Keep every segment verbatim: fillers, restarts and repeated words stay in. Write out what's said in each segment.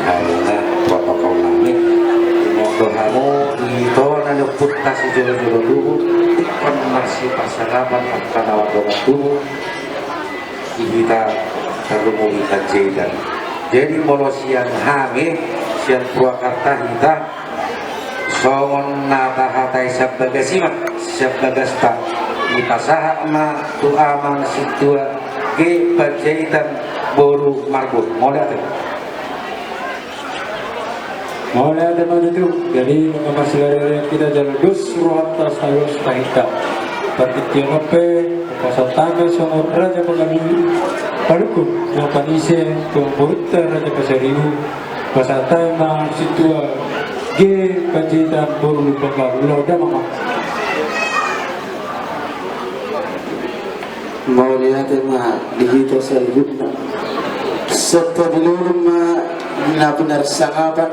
Hamu na protokol nami, imondo hamu di toa na ni ompunta sijolojolo tubu, ingkon marsipasangapan angka na mardongan tubu, di hita tarlumobi Panjaitan. Jadi molo sian hami, sian Purwakarta hita, songon na tahatai sian bagas i ma, sian bagasta, dipasahat ma tu amang sintua G Panjaitan boru Marbun. Mauliate. Mauliate ma tutu. Jadi nunga marsilahi-lahian hita jala dos rohanta saluhut tahinta. Partingkian on pe pasahat hami songon raja panggabean, paluku na panise tu amangborunta Raja Pasaribu. Pasahat hami ma sintua G Panjaitan boru Lumban Baru. Laho damang ma. Mauliate ma di hita saluhutna. Santa dilolom ma na pinarsangapan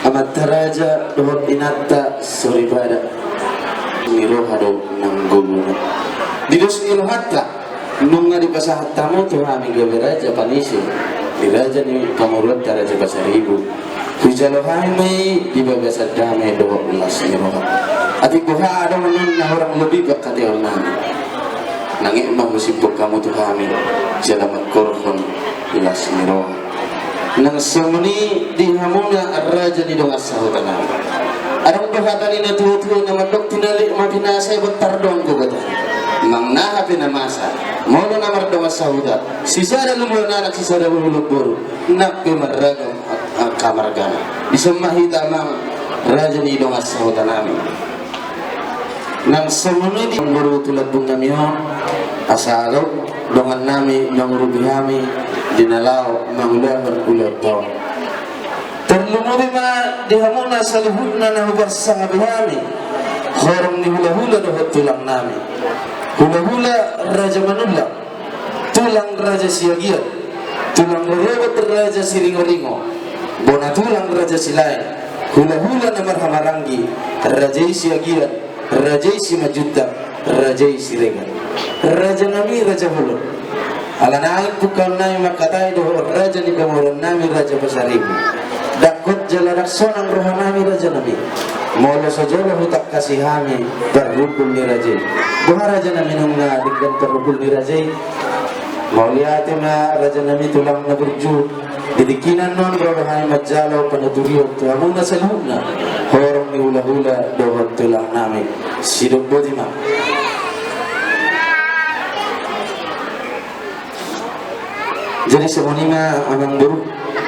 amanta raja dohot inanta soripada. Ni roha do nang guluna. Di dos ni rohanta nunga dipasahat hamu tu hami gabe raja panise di raja ni pamoruonta Raja Pasaribu. Hujalo hami ma i di bagasan dame dohot las ni roha. Atik boha adong annon na hurang lobi pangkataion nami, nang i ma husimbok hamu tu hami jala manghorhon las ni roha. Nang songon i di hamuna raja ni dongan sahuta nami. Adong do hata ni na tua-tua na mandok, tinallik ma pinasa, ibot tardonggo gata. Manang na hape na masa, molo na mardongan sahuta, sisada lumoan anak, sisada lumoan boru, nang pe marragam angka margana. Dison ma hita amang raja ni dongan sahuta nami. Nang songon i di boru tu lambung nami on, asa adong dongan nami mangurupi hami di na laho mangulahon ulaonta on. Tarlumobi ma di hamuna saluhutna na huparsangapi hami, horong ni hula-hula dohot tulang nami. Hula-hula Raja Manullang, tulang Raja Siagian, tulang rorobot Raja Siringo-ringo, bona tulang Raja Silaen, hula-hula na marhahamaranggi, raja i Siagian, raja i Simanjuntak, raja i Siregar. Raja nami, raja bolon. Ala naeng pungkaon nami mangkatai dohot raja ni pamoruon nami Raja Pasaribu. Ndang hot jala ndang sonang roha nami raja nami, molo so jolo hutangkasi hami parhundul ni raja i. Boha raja nami nunga denggan parhundul ni raja i? Mauliate ma raja nami tulang na burju. Di tingki na annon ro do hami manjalo panuturion tu hamuna saluhutna, horong ni hula-hula dohot tulang nami. Sidok boti ma. Jadi songon i ma amang boru.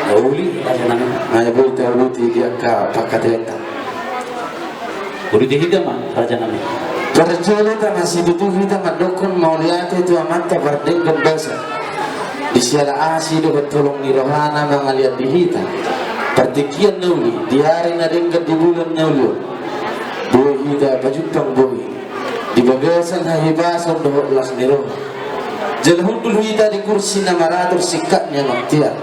Uli raja nami. Ai boi tauluti di angka pangkataionta. Uli di hita ma raja nami. Parjolo ta ma situtu hita mandokkon mauliate tu amanta pardenggan basa. Di siala asi dohot holong ni rohana mangalean di hita. Partingkian na uli, di ari na denggan, di bulan na uli on, boi hita pajumpang bohi di bagasan hahipason dohot las ni roha. Jala hundul hita di kursi na maratur singkat ni amang tiar.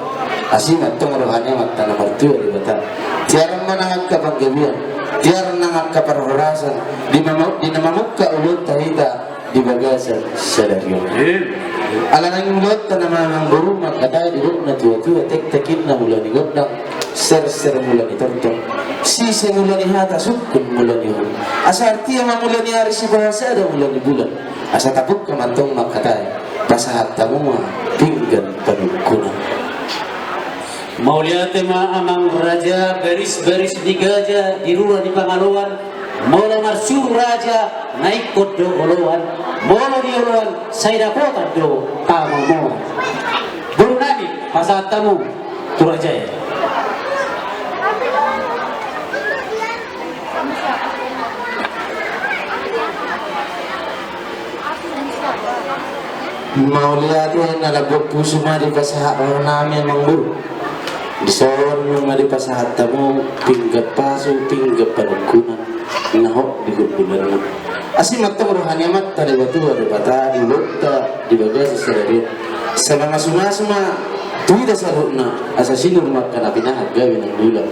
Asi ma antong roha ni Amanta na martua Debata. Tiar ma nang angka panggabean, tiar nang angka parhorasan di mama-, di na mamungka ulaonta hita di bagasan sadari on. Ala naeng ulaonta nama amang boru, mangkatai didok na tua-tua, tektek inna mula ni gondang, serser mula ni tortor, sise mula ni hata, sungkun mula ni uhum. Asa artia ma mula ni ari, sipaha sada mula ni bulan. Asa tapungka ma antong mangkatai, pasahat hamu ma pinggan panungkunan. Mauliate ma amang raja, baris-baris ni gaja di rura ni Pangaloan. Molo marsuru raja, na ingkon do oloan. Molo di oloan, sai dapotan do pamomoan. Boru nami, pasahat hamu tu raja i. Mauliate, na lambok pusu ma dipasahat roha nami amang boru. Dison ma dipasahat hamu pinggan pasu, pinggan panungkunan na hot di hundulanmu. Asi ma antong roha ni Amanta Debata, Debata di ulaonta di bagasan sadari on. Sai mamasu-masu ma tu hita saluhutna, asa sinur ma angka na pinahan gabe nang dulang.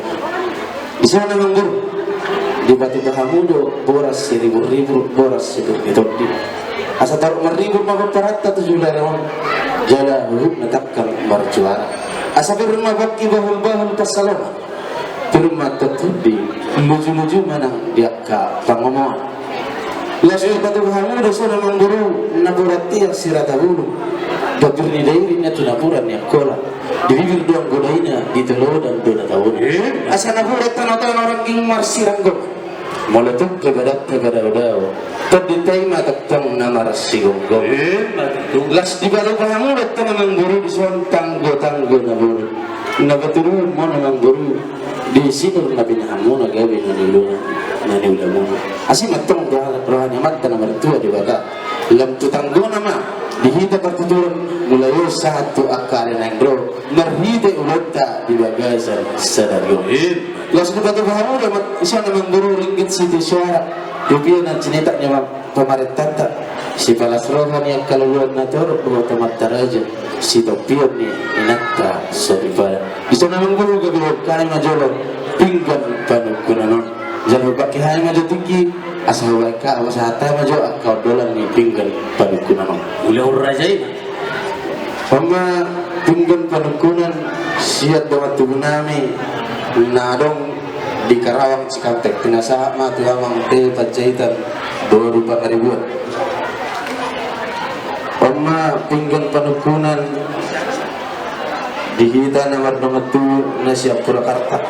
Dison amang boru, dipatupa hamu do boras siribur-ribur, boras sitondi-tondi. Asa torop marribur ma pomparanta tu joloan on, jala huhut na tangkang marjuara. Asa pir ma pangki bahul-bahul pansalongan. Pir ma tongtong di luju-luju manang di angka pangomoan. Laos dipatupa hamu do dison amang boru, napuran tiang sirata bulung. Pabir ni dairi na tu napuran ni angkola. Di bibir do anggo daina, di tolodan do na taboan. Asa napuran tano-tano rangging marsiranggongan. Molo tung pe badanta badao-dao, tondinta i ma tongtong na marsigomgoman. Laos dipatupa hamu do tong amang boru dison tanggo-tanggo na boru. Na patuluhon ma on amang boru di sinur na binahenmuna gabe na niula, na niulamuna. Asi ma tong roha, roha ni Amanta na martua Debata. Lam tu tanggona ma di hita partuturon, mulai on sahat tu angka ari na naeng ro, marhite ulaonta di bagasan sadari on. Laos dipatupa hamu do dison amang boru ringgit sitio soara, rupiah na sinetak ni amang pamarentanta, sipalas roha ni angka loloan na torop dohot amanta raja, sitompion ni inanta soripada. Dison amang boru gabe hubahen hami ma jolo pinggan panungkunan on. Jala hubahen hami ma jo tingki, asa hubahen hami, asa hubahen hami ma jo angka ondolan ni pinggan panungkunan on. Ulaon raja i ma. On ma pinggan panungkunan sian dongan tubu nami na adong di Karawang Cikampek, pinasahat ma tu amang T Panjaitan boru Pangaribuan. On ma pinggan panungkunan di hita na mardongan tubu na sian Purwakarta.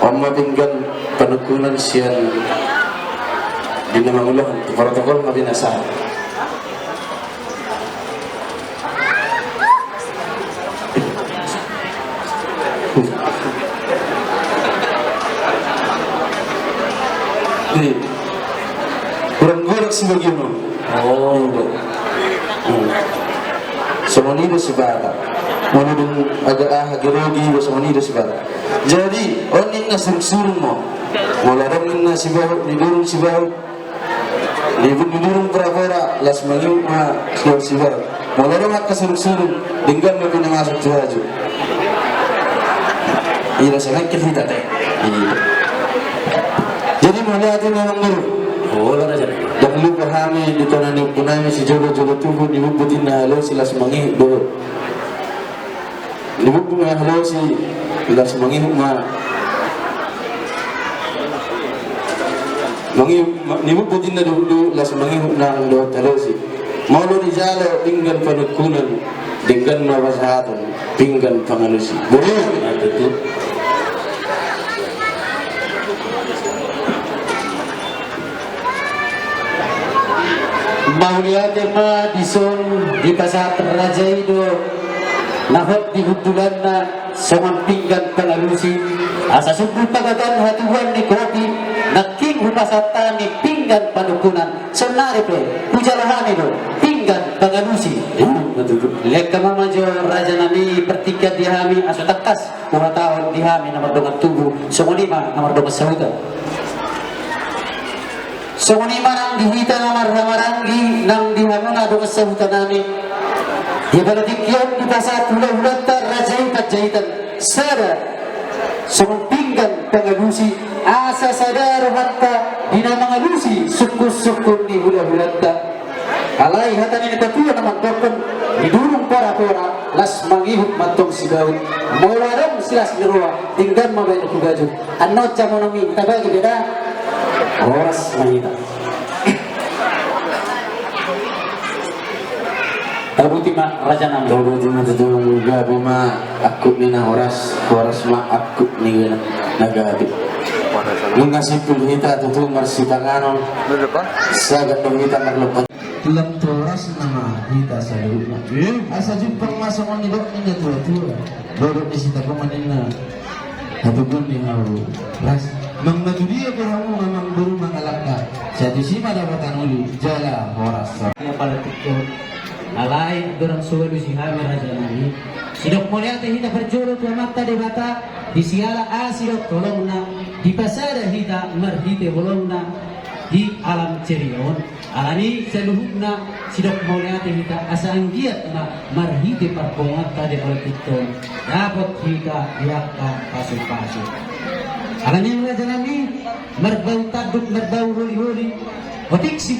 On ma pinggan panungkunan sian di na mangulahon, tu protokol ma pinasahat. Ni. Kurang gorak si bagian on. Oh. Hmm. Songon i do sibata. Molo dung agak aha gerogi do songon i do sibata. Jadi, on ninna surung-surung ma. Molo adong ninna sibahu, nidurung sibahu. Nidurung pora-pora, las mangihut ma sibahu. Molo adong angka surung-surung, denggan ma pinamasuk tu haju. Ira sangkil hita te. Iya. Jadi mauliate ma amang boru. Ndang lupa hami di tona ni ompu nami sijolo-jolo tubu, nibubbut inna halosi las mangihut do. Nibubbut ma halosi las mangihut ma. Mangi-, ma-, nibubbut inna do las mangihut nang dohot halosi. Molo dijalo pinggan panungkunan, denggan ma pasahaton pinggan pangalusi. Boru. Mauliate ma dison dipasahat raja i do na hot di hundulanna songon pinggan pangalusi, asa sumbul pagatan hatubuan ni kopi, nangkin hupasahat hami pinggan panungkunan, saonari pe hujalo hami do pinggan pangalusi. Lehon ma jo raja nami partingkian di hami, asa tangkas huhatahon di hami na mardongan tubu, songon i ma na mardongan sahuta. Songon i ma nang di hita na marhahamaranggi, nang di hamuna dongan sahuta nami. Di apala tingki on dipasahat hula-hulanta raja i Panjaitan sada songon pinggan pangalusi, asa sada rohanta di na mangalusi sungkun-sungkun ni hula-hulanta. Alai hata ni natuatua na mandokkon, nidurung pora-pora, las mangihut ma antong sibahu. Molo adong silas ni roha, denggan ma baen hubaju. Annon jamonomi, tabagi beda. Horas ma hita. Tabuti ma raja nami. Tabuti ma tutu, gabe ma angkup ni na horas, horas ma angkup ni na gabe. Nunga simpul hita tutu marsipanganon. Sagat do hita marlompan. Lam tu horas nama hita saluhutna. Asa jumpang ma songon nidok ni natuatua. Dodok ni sitagoman inna. Hatubuan ni hau ras. Manang tu dia pe hamu amang boru mangalangka, sai tusi ma dapotan uli jala horas. Ia pala tikko. Alai dorang so ualusi hami raja nami. Sidok mauliate hita parjolo tu Amanta Debata, di siala asi dohot holongna, dipasada hita marhite holongna di alam ceria on. Alani saluhutna sidok mauliate hita asa anggiat ma marhite parbohonganta di alam tingki on dapot hita di angka pasu-pasu. Alani raja nami marbau tanduk marbau holi-holi, otik si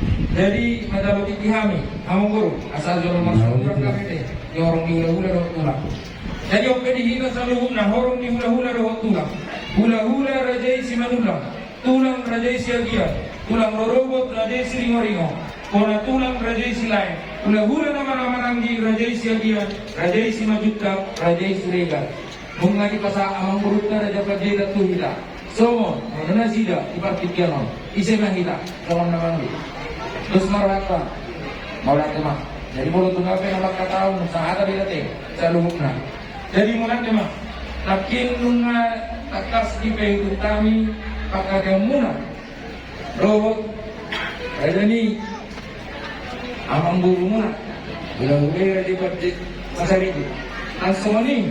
Jadi, mataruhon di hami, amangboru, asa jolo marsiulang hami di horong ni hulahula dohot tulang. Jadi, on pe di hita saluhutna horong ni hulahula dohot tulang. Hulahula raja i Simanullang, tulang raja i Siagian, tulang rorobot raja i Siringoringo, bona tulang raja i Silaen, hulahula na marhahamaranggi raja i Siagian, raja i Simanjuntak, raja i Siregar. Nunga dipasahat amangborunta Raja Panjaitan tu hita. Songon, molo nasida di partingkian on. Ise ma hita, songon na mangido. Terus marhata. Mauliate ma. Jadi molo tung gabe na mangkatahon, sahata di hita saluhutna. Jadi mauliate ma. Nangkin nunga tangkas dipaihut hami pangkataion muna. Dohot raja ni amangboru muna, hulahula raja i Panjaitan Pasaribu. Nang songon i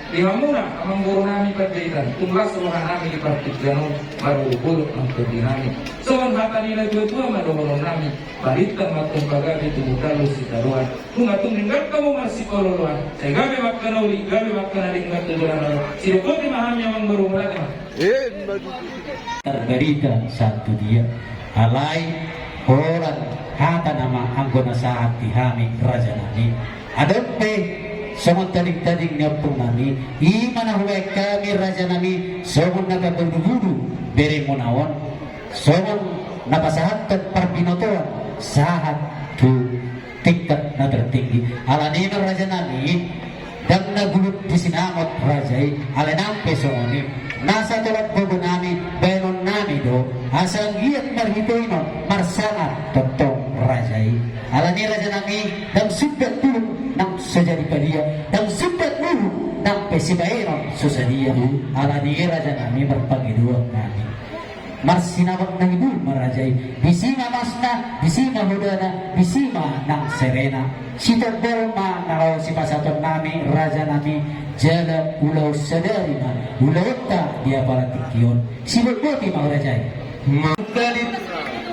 di hamuna amangboru nami Panjaitan, tung las roha nami di partingkian on, marolopolop nang tondi nami. Songon hata ni natuatua ma dohonon nami, balintang ma antong pagabe tubu tolu sitadoan. Nunga tung denggan hamu marsipaolooloan, sai gabe ma angka na uli, gabe ma angka na denggan tu joloan on. Sidok boti ma hami amangboru, mauliate ma. Tarbarita sahat tu dia, alai holan hata nama anggo na sahat di hami raja nami. Adong pe songon tadingtading ni ompung nami, i ma na hubaen hami raja nami, songon na pabudubudu bere muna on, songon na pasahathon parbinotoan sahat tu tingkat na tertinggi. Alani i ma raja nami, ndang na gulut di sinamot raja i, alai nang pe songon i. Nasa tolap bobo nami, baenon nami do, asa anggiat marhite i non marsangap tongtong raja i. Alani i raja nami, ndang sundat bulung nang so jadi padia, ndang sundat bulung nang pe sibaenon so sadia. Alani i raja nami, marpangidoan nami. Marsinamot na hibul ma raja i, disi ma masna, disi ma hodana, disi ma nang serena. Sitombol ma na laho sipasahaton nami raja nami, jala ulaon sadari ma ulaonta di apala tingki on. Sibogboti ma raja i. Mangkalit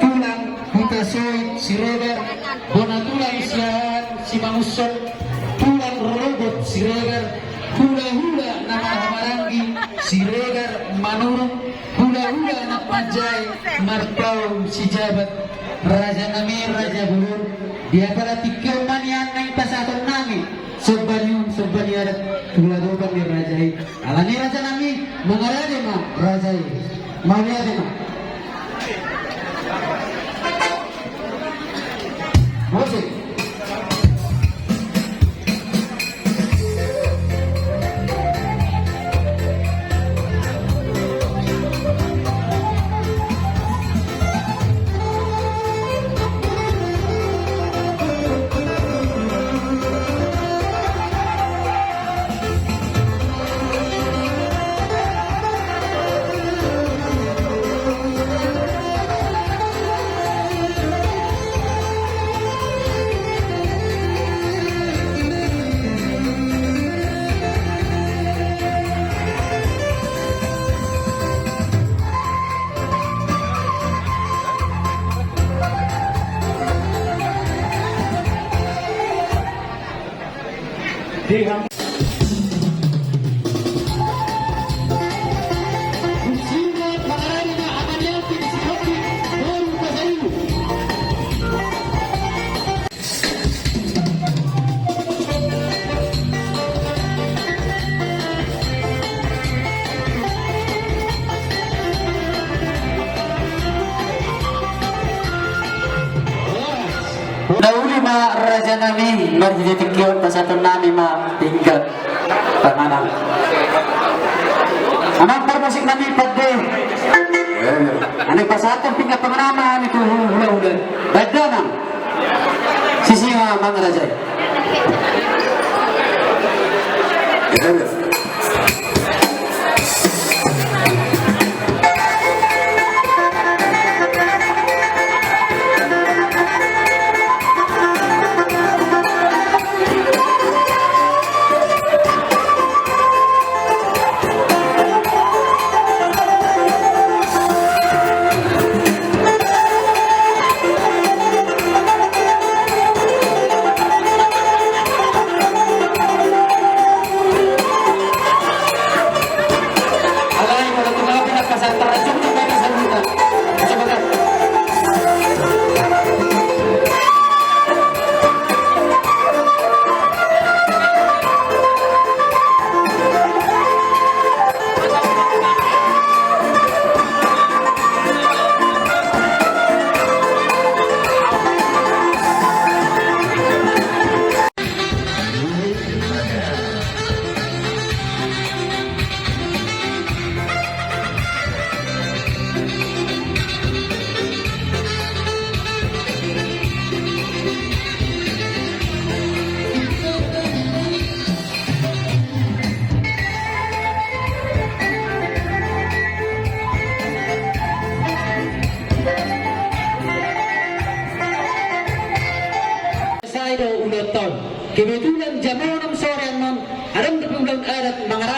tulang Hutasoit Siregar, bona tulang Siahaan Simangunsol, tulang rorobot Siregar, hulahula na marhahamaranggi Siregar Manurung, hulahula na manjae marpaung Sijabat. Raja nami, raja bolon, di apala tingki on ma nian na dipasahaton nami somba ni on, somba ni adat tu huladopan ni raja i. Alani i raja nami, mangarade ma raja i. Mauliate ma. Musik. Na uli ma raja nami, marhite tingki on pasahaton nami ma pinggan panganan. Amang parmusik nami pande. Anak pasahaton pinggan panganan ma hami tu hulahula. Badan. Sisi ma amang raja i.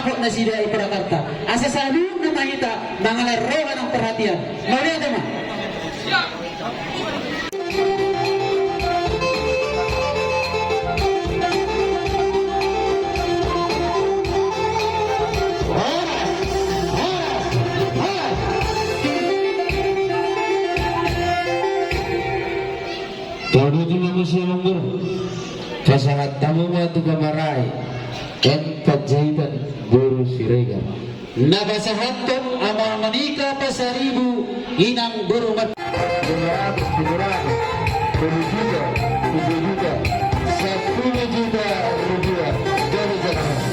Nasida i Purwakarta. Asa saluhutna ma hita mangalehon roha nang perhatian. Mauliate ma. Tolu tu manusia lembur. Pasahat hamu ma tu pamarai. N Panjaitan boru Siregar. Na pasahathon Ama Monika Pasaribu, Inang boru Mar- Lima ratus, tujuh ratus, sepuluh juta, tujuh juta, sepuluh juta rupiah dari Jakarta.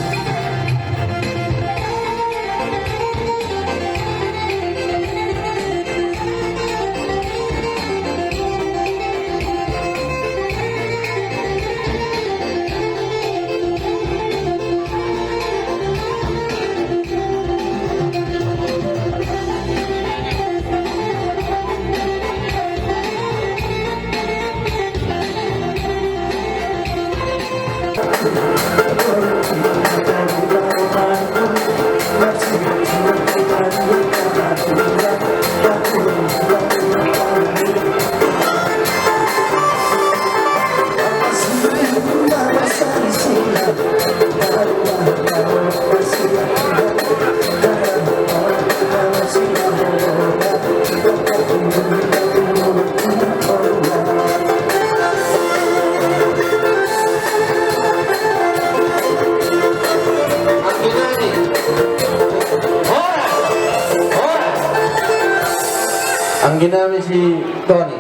Anggi nami si Toni.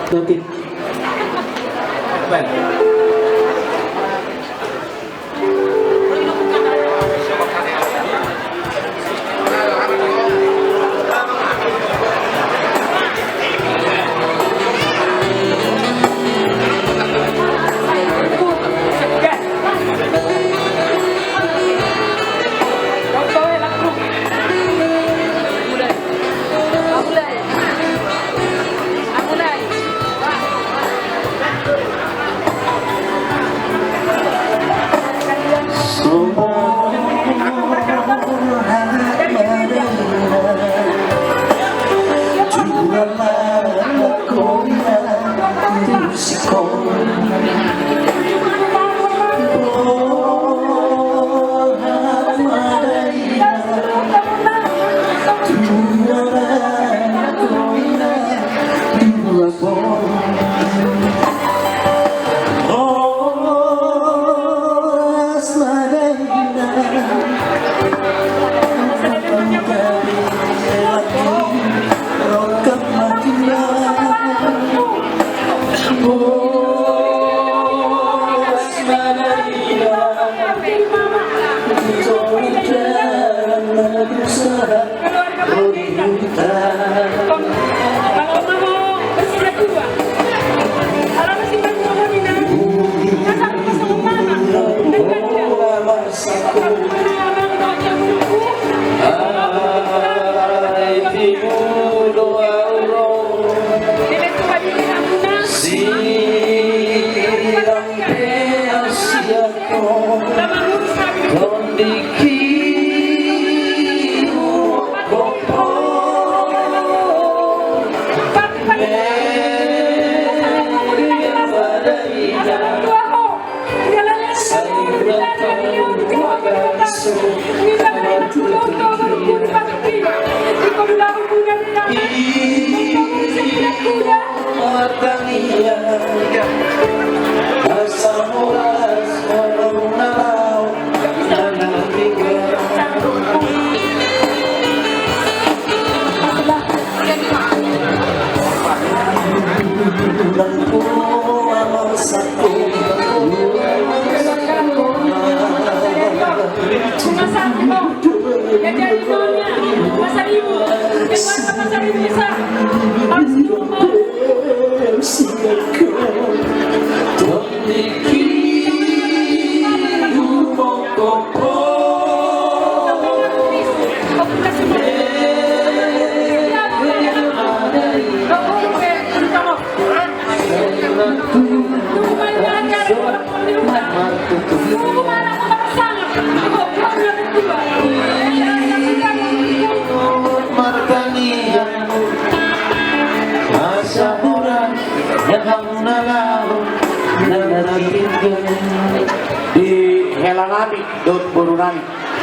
Tuti.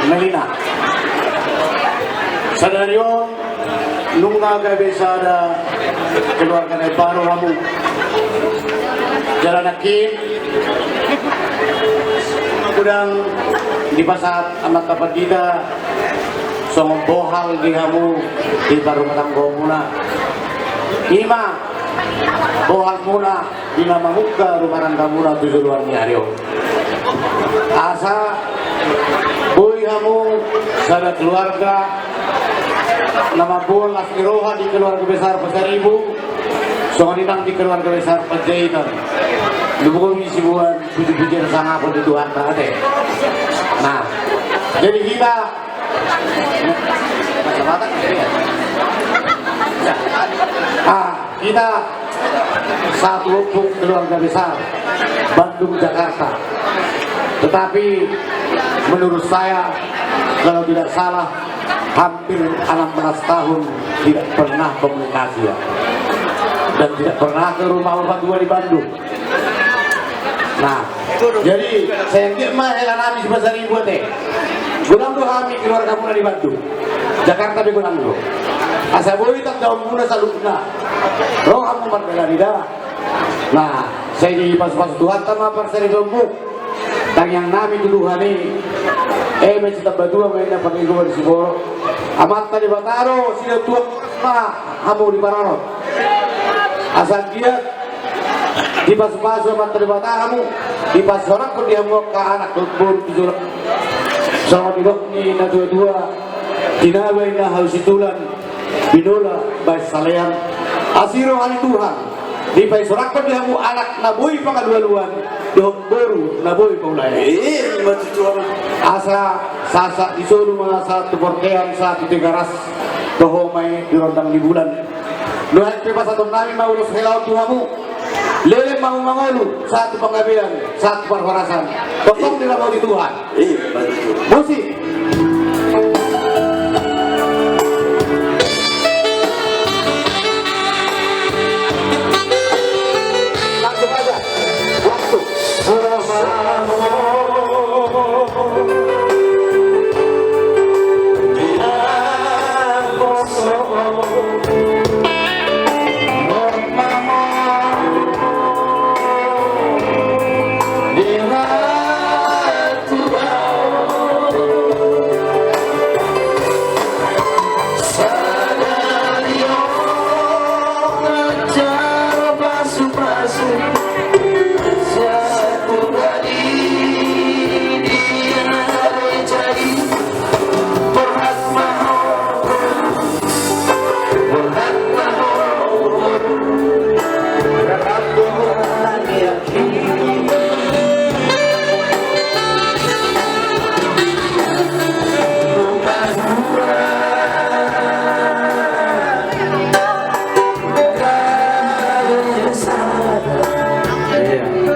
Melina. Sadari on nunga gabe sada keluarga na imbaru hamu. Jala nangkin godang dipasahat Amanta Pandita songon bohal di hamu di parrumatanggaonmuna. Ima bohalmuna di na mamungka rumah tanggamuna tu joloan ni ari on. Asa boi hamu sada keluarga na mamboan las ni roha di keluarga besar Pasaribu, songon i nang di keluarga besar Panjaitan. Lumbung on isi buan puji-pujian sangapon di Tuhanta ate. Nah, jadi hita Ah, kita satu lubuk keluarga besar Bandung, Jakarta. Tetapi menurut saya, kalau tidak salah, hampir enam belas tahun tidak pernah komunikasi, ya. Dan tidak pernah ke rumah orang tua di Bandung. Nah, jadi, sai anggiat ma hela nami si Pasaribu ate. Godang do hami keluargamuna di Bandung. Jakarta pe godang do. Asa boi tanggaonmuna saluhutna. Ro hamu mardalani da. Nah, sai dipasu-pasu Tuhanta ma parsaripeonmu. Tangiang nami tu Tuhan i. Eme sitamba tua ma inna pangkigoan siborok. Amanta Debata do sidatuan ma hamu di parorot. Asa anggiat dipasu-pasu Amanta Debata hamu, dipasoranghon di hamu angka anak dohot boru tu joloan. Songon nidok ni na tua-tua, tinaba inna hau situlan, binola baen salean. Asi roha ni Tuhan, dipasoranghon di hamu anak na boi pangalualuan dohot boru na boi paulaeon. Ima tutu. Asa sahat-sahat ni solu ma sahat tu bontean, sahat tu Tigaras, toho ma i di rondang ni bulan. Nuaeng pe pasahaton nami ma ulos hela on tu hamu. Leleng ma hamu mangolu sahat tu panggabean, sahat tu parhorasan. Tongtong dirapoti Tuhan. Musik. Langsung aja. Waktu.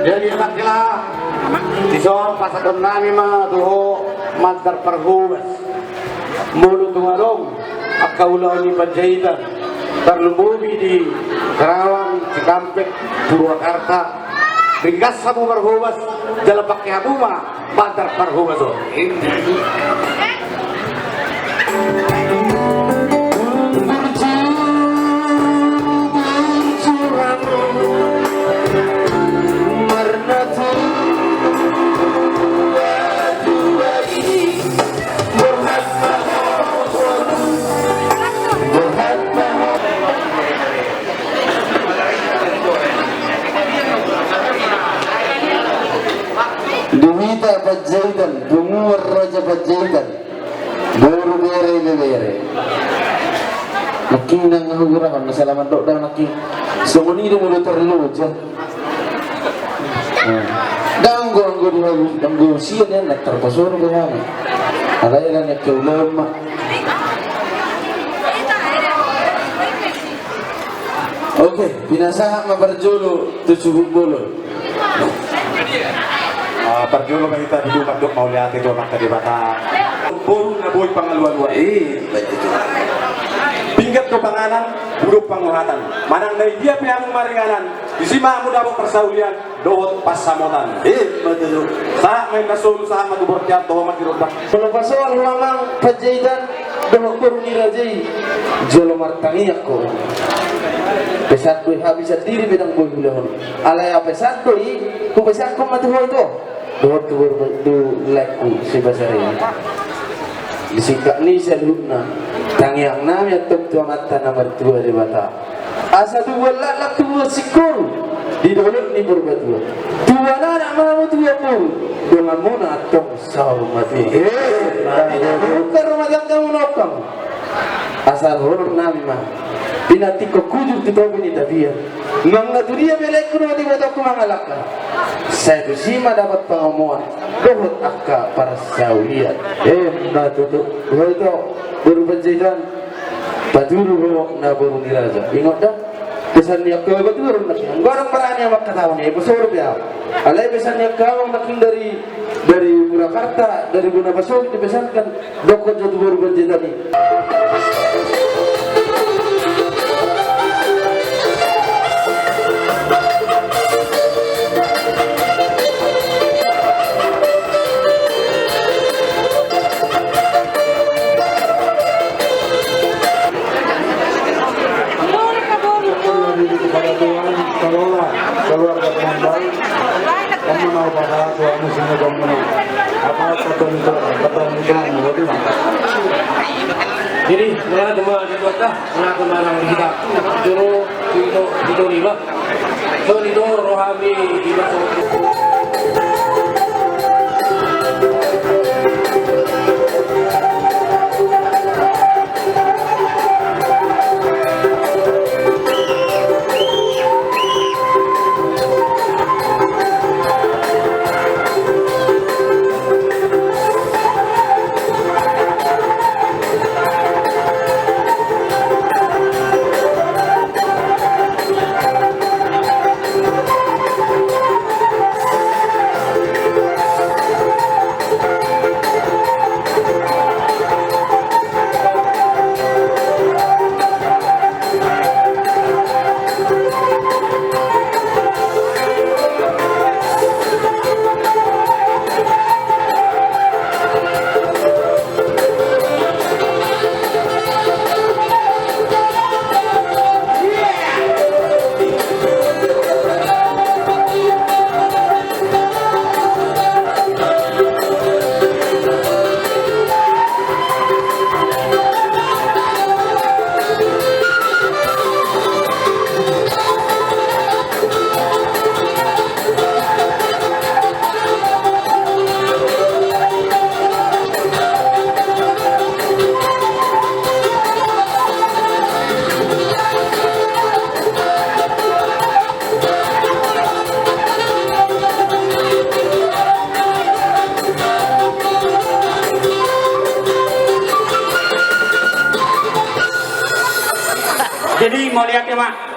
Jadi, Pak Kela, dison pasahaton nami ma tu ho mandar parhobas. Molo tung adong angka ulaon ni Panjaitan, tarlumobi di Karawang, Cikampek, Purwakarta, ringgas hamu marhobas, jala pangke hamu ma mandar parhobas on. Di hita Panjaitan, punguan Raja Panjaitan, boru, bere, ibebere. Nangkin nang ahu gurahon na sala mandok da nangkin. Songon i do molo tarloja. Dang go anggo di, anggo sian nian na tarpasoro do hami. Alai ala ni angka ulaon ma. Oke, pinasahat ma parjolo tu suhut bolon. Ah, parjolo ma hita didok mandok mauliate tu Amanta Debata. Boru na boi pangalualuan. Pinggan do panganan, boru panguhatan. Manang na di dia pe hamu maringanan, disi ma hamu dapot parsaulian. Dohot pansamotan. Ima tutu. Sahat ma inna solu, sahat ma tu bortean, toho ma di rondang. Molo pasoal ho amang Panjaitan dohot boru ni raja i, jolo martangiang ho. Pesan do i, hami sandiri pe ndang boi huulahon. Alai pesan do i, hupesanhon ma tu ho ito. Dohot tu boru, tu laengku si Basari. Di singkat ni saluhutna, tangiang nami antong tu Amanta na martua Debata. Asa tubuan laklak, tubuan singkoru di dolok ni Purbatua. Tubuan anak ma hamu, tubuan boru, donganmuna antong saur matua. Eh, buka rumah tanggamuna, ongkang. Asa dohonon nami ma, pinantikhon hujur tu topi ni tapian. Nang na tudia pe laengku dohot ibotongku mangalangka, sai tusi ma dapot pangomoan dohot angka parsaulian. Ima tutu. Dohot ito, boru Panjaitan. Patudu ho na boru ni raja. Ingot da. Pesan ni angka batu baru na. Godang barani amak kataon i, bosor pe au. Alai pesan ni angka abang nangkin dari, dari Purwakarta, dari bona Basogit dipesankan. Dokkon jo tu boru Panjaitan i. Kepada Tuhan, kelola keluarga Kemandau, kamu mau pada Tuhan musimnya kamu mau apa, kata itu, kata itu, kata itu. Jadi, mulai teman, Muna kemarang di hita. Jolo, ito, ito lima. So, ito rohami, ito. Jadi, mauliate ma.